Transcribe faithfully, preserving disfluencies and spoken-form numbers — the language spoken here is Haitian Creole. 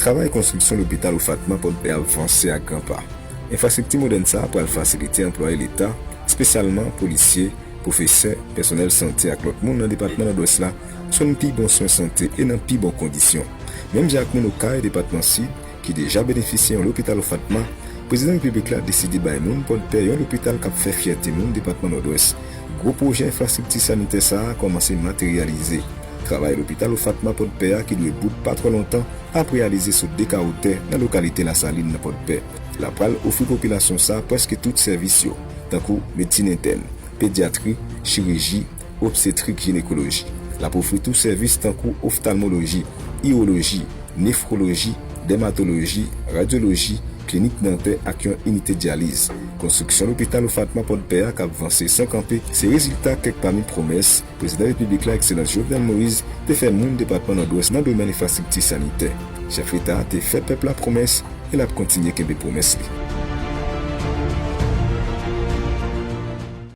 Travay konstriksyon lopital Ofatma Pòdpè ap vanse ak gran pa. Enfrastrikti modèn sa a pral fasilite anplwaye Leta, espesyalman polisye, pwofesè, pèsonèl sante ak lòt moun nan depatman Nòdwès la jwenn pi bon swen sante e nan pi bon kondisyon. Menm jan ak moun Okay, depatman Sid, ki deja benefisye yon lopital Ofatma, Prezidan Repiblik la deside bay moun Pòdpè yon lopital k ap fè fyète moun depatman Nòdwès. Gwo pwojè enfrastrikti sanitè sa a kòmanse materyalize. Travay lopital Ofatma Pòdpè a, ki dwe bout pa twò lontan, ap reyalize sou de kawo tè nan lokalite Lasalin nan Pòdpè. L ap pral ofri popilasyon sa a prèske tout sèvis yo, tankou medsin entèn, pedyatri, chiriji, obstetrik, jinekoloji. L ap ofri tou sèvis tankou oftalmoloji, iwoloji, nefwoloji, dèmatoloji, radyoloji, klinik dantè ak yon inite dyaliz. Konstriksyon lopital Ofatma Pòdpè a k ap vanse san kanpe se rezilta kèk pami pwomès Prezidan Repiblik la, Ekselans Jovenel Moïse, te fè moun depatman Nòdwès nan domèn enfrastrikti sanitè. Chèf Leta a te fè pèp la pwomès e l ap kontinye kenbe pwomès li.